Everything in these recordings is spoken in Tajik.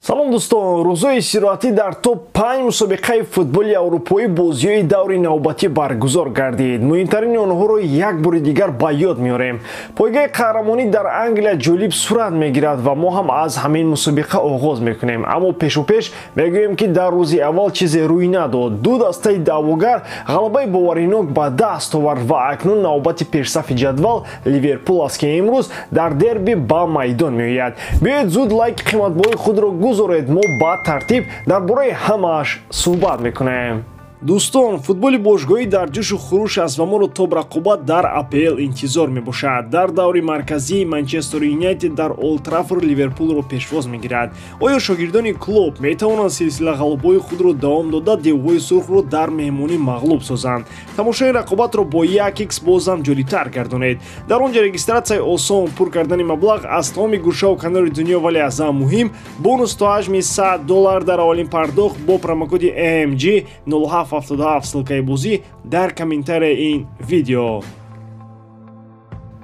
Салом дӯстон, рӯзҳои истироҳатӣ дар топ 5 мусобиқаи футболи аврупоӣ бозиҳои даври навбатӣ баргузор гардид. Муҳимтарини онҳоро як бори дигар ба ёд меорем. Пойгаи қаҳрамонӣ дар Англия ҷолиб сурат мегирад ва мо ҳам аз ҳамин мусобиқа оғоз мекунем. Аммо пешу пеш мегӯем, ки дар рӯзи аввал чизе рӯй надод. Ду дастаи даъвогар ғалабаи боваринок ба даст овард ва акнун навбати пешсафи ҷадвал Ливерпул аст, ки имрӯз дар дерби ба майдон меояд. Биёед, зуд лайки қиматбоҳои худро гузоред, мо ба тартиб дар бораи ҳамааш суҳбат мекунем. Дӯстон, футболи бошгоҳӣ дар ҷӯшу хуруш аст ва моро то рақобат дар АПЛ интизор мебошад. Дар даври марказии Манчестер Юнайтед дар Олд Траффорд Ливерпулро пешвоз мегирад. Оё шогирдони Клоп метавонанд силсила ғалабаҳои худро давом дода, девҳои сурхро дар меҳмонӣ мағлуб созанд? Тамошои рақобатро бо 1x бозам ҷолибтар гардонед. Дар он ҷо регистратсияи осон, пур кардани маблағ аз тамоми гӯшаву канори дунё, вале аз ҳама муҳим бонус то ҳаҷми $100 дар аввалин пардохт бо промокоди AMG 0777. Ссылкаи бозӣ дар комментарияи ин видео.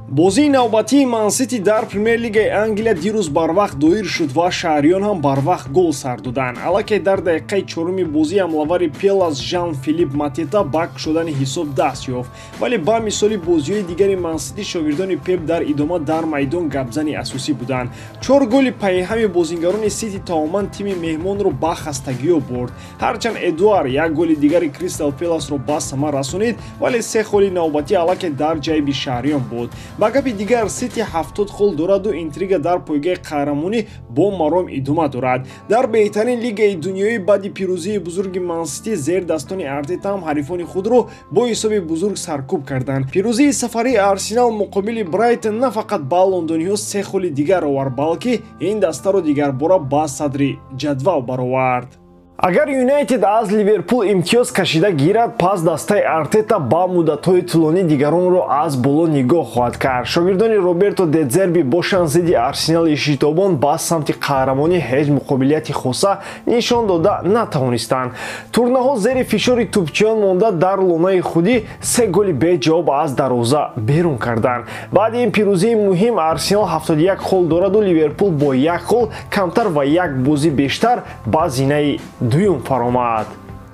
Бозии навбатии Мансити дар Премер-лигаи Англия дирӯз барвақт доир шуд ва шаҳриён ҳам барвақт гол сар доданд. Аллакай дар дақиқаи чоруми бозӣ ҳамлавари Пелас Жан Филипп Матета ба кушодани ҳисоб даст ёфт, вале ба мисоли бозиҳои дигари Мансити шогирдони Пеп дар идома дар майдон гапзани асосӣ буданд. Чор голи пайҳами бозингарони Сити тамоман тими меҳмонро ба хастагиё бурд. Ҳарчанд Эдуар як голи дигари Кристал Пеласро ба самар расонид, вале се холи навбатӣ аллакай дар ҷайби шаҳриён буд. Ба гапи дигар, Сити 70 хол дораду интрига дар пойгаи қаҳрамонӣ бо маром идома дорад. Дар беҳтарин лигаи дунёӣ баъди пирӯзии бузурги Мансити зердастони Артета ҳам ҳарифони худро бо ҳисоби бузург саркӯб карданд. Пирӯзии сафарии Арсенал муқобили Брайтон на фақат ба лондониҳо се холи дигар овард, балки ин дастаро дигарбора ба садри ҷадвал баровард. Агар Юнайтед аз Ливерпул имтиёз кашида гирад, пас дастаи Артета ба муддатҳои тӯлонӣ дигаронро аз боло нигоҳ хоҳад кард. Шогирдони Роберто Дедзерби бошанд, зидди Арсенали шитобон ба самти қаҳрамонӣ ҳеҷ муқобилияти хоса нишон дода натавонистанд. Турнаҳо зери фишори тӯбчиён монда, дар лонаи худӣ се голи беҷавоб аз дарвоза берун карданд. Баъди ин пирӯзии муҳим Арсенал 71 хол дораду Ливерпул бо як хол камтар ва як бозӣ бештар ба зинаи дуюм фаромад.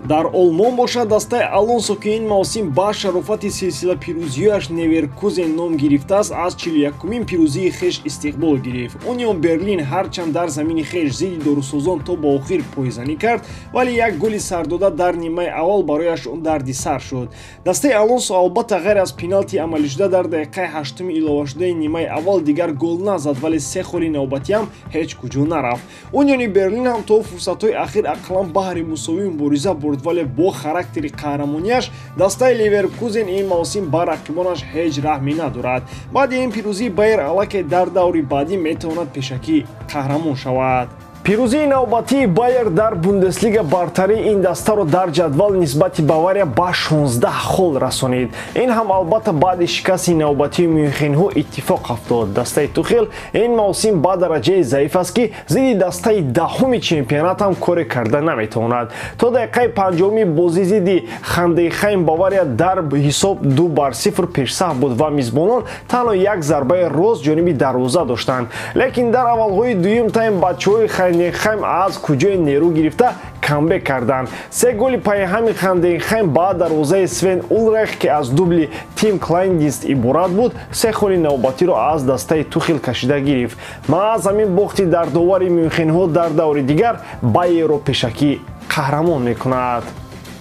Дар Олмон бошад, дастаи Алонсо, ки ин мавсим ба шарофати силсила пирӯзиҳояш Неверкузен ном гирифтааст, аз 41-умин пирӯзии хеш истиқбол гирифт. Унион Берлин ҳарчанд дар замини хеш зидди дорусозон то ба охир пойзанӣ кард, вале як голи сардода дар нимаи аввал барояш дарди сар шуд. Дастаи Алонсо албатта ғайр аз пеналти амалишуда дар дақиқаи ҳаштуми иловашудаи нимаи аввал дигар гол назад, вале се холи навбатиам ҳеҷ куҷо нарафт. Униони Берлин ҳам то фурсатҳои ахир ақаллан баҳри мусовӣ мубориза бурд, вале бо характери қаҳрамонияш дастаи Ливеркузен ин мавсим ба рақибонаш ҳеҷ раҳме надорад. Баъди ин пирӯзӣ Байер аллакай дар даври баъдӣ метавонад пешакӣ қаҳрамон шавад. Пирӯзии навбатии Байер дар Бундеслига бартарии ин дастаро дар ҷадвал нисбати Бавария ба 16 хол расонид. Ин ҳам албатта баъди шикасти навбатии мюнхенҳо иттифоқ афтод. Дастаи Тухел ин мавсим ба дараҷаи заиф аст, ки зидди дастаи даҳуми чемпионат ҳам коре карда наметавонад. То дақиқаи панҷоҳуми бозӣ зидди Хандейхайм Бавария дар ҳисоб 2-0 пешсаф буд ва мизбонон танҳо як зарбаи рост ҷониби дарвоза доштанд. Лекин дар аввалҳои дуюм тайм бачаҳои Ханденхайм аз куҷои нерӯ гирифта камбек карданд. Се голи пайҳами Ханденхайм ба дарвозаи Свен Улрайх, ки аз дубли Тим Клайндинст иборат буд, се холи навбатиро аз дастаи Тухел кашида гирифт. Маҳз ҳамин бохти дардовари мюнхенҳо дар даври дигар Байерро пешакӣ қаҳрамон мекунад.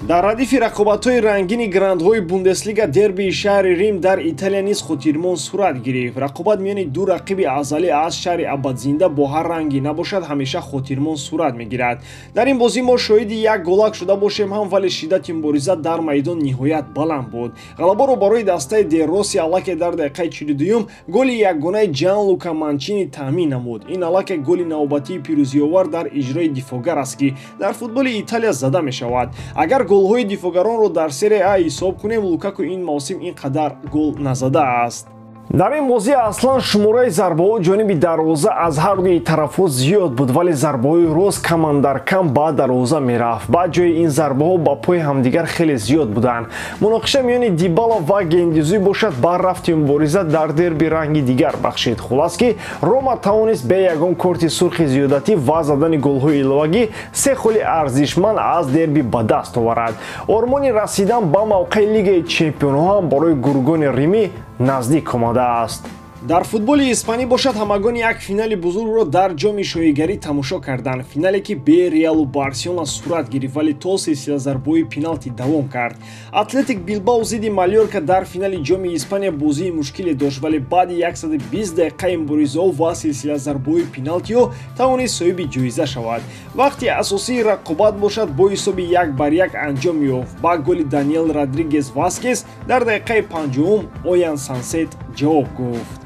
Дар радифи рақобатҳои рангини грандҳои Бундеслига дербии шаҳри Рим дар Италия низ хотирмон сурат гирифт. Рақобат миёни ду рақиби азалӣ аз шаҳри абадзинда бо ҳар ранге набошад, ҳамеша хотирмон сурат мегирад. Дар ин бозӣ мо шоҳиди як голак шуда бошем ҳам, вале шиддати мубориза дар майдон ниҳоят баланд буд. Ғалабаро барои дастаи Дерроси аллакай дар дақиқаи 42-юм голи якгонаи Ҷанлука Манчини таъмин намуд. Ин аллакай голи навбатии пирӯзиовар дар иҷрои дифоъгар аст, ки дар футболи Италия зада мешавад. Агар голҳои дифоъгаронро дар Серия А ҳисоб кунем, Лукаку ин мавсим ин қадар гол назадааст. Дар ин бозӣ аслан шумораи зарбаҳо ҷониби дарвоза аз ҳар дуи тарафҳо зиёд буд, вале зарбаҳои рост камандар кам ба дарвоза мерафт. Ба ҷои ин зарбаҳо ба пои ҳамдигар хеле зиёд буданд. Муноқиша миёни Дибала ва Гендюзи бошад бар рафти мубориза дар дерби ранги дигар бахшид. Хулас ки Рома тавонист бе ягон корти сурхи зиёдатӣ ва задани голҳои иловагӣ се холи арзишманд аз дерби ба даст оварад. Ормони расидан ба мавқеи Лигаи чемпионҳо ҳам барои гургони римӣ наздик омадааст. Дар футболи испанӣ бошад, ҳамагон як финали бузургро дар ҷоми шоҳигарӣ тамошо карданд. Финале ки бе Реалу Барселона сурат гирифт, вале то силсила зарбаҳои пеналти давом кард. Атлетик Билбао зидди Малёрка дар финали ҷоми Испания бозии мушкиле дошт, вале баъди 120 дақиқаи муборизаҳо ва силсила зарбаҳои пеналти-ҳо тавонист соҳиби ҷоиза шавад. Вақти асосии рақобат бошад бо ҳисоби 1-1 анҷом ёфт. Ба голи Даниэл Родригес Васкес дар дақиқаи 50-ум Оян Сансет ҷавоб гуфт.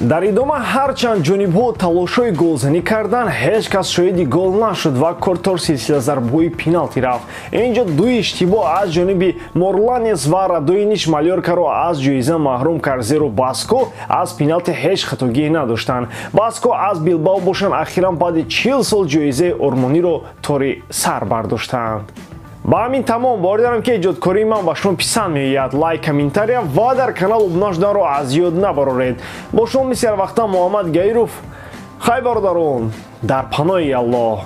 Дар идома ҳарчанд ҷонибҳо талошҳои голзанӣ карданд, ҳеҷ кас шоҳиди гол нашуд ва кортор силсила зарбаҳои пеналти рафт. Инҷо ду иштибоҳ аз ҷониби Морланес ва Радоиниш Малёркаро аз ҷоиза маҳрум кард, зеро Баско аз пеналти ҳеҷ хатогие надоштанд. Баско аз Билбао бошанд ахиран баъди 40 сол ҷоизаи ормониро тори сар бардоштанд. Ба ҳамин тамом. Боварӣ дорам, ки эҷодкории ман ба шумо писанд меояд. Лайк, комментария ва дар канал обуна шуданро аз ёд набароред. Бо шумо мисли ҳарвақта Муҳаммад Гаиров. Хай, бародарон, дар паноҳи Аллоҳ.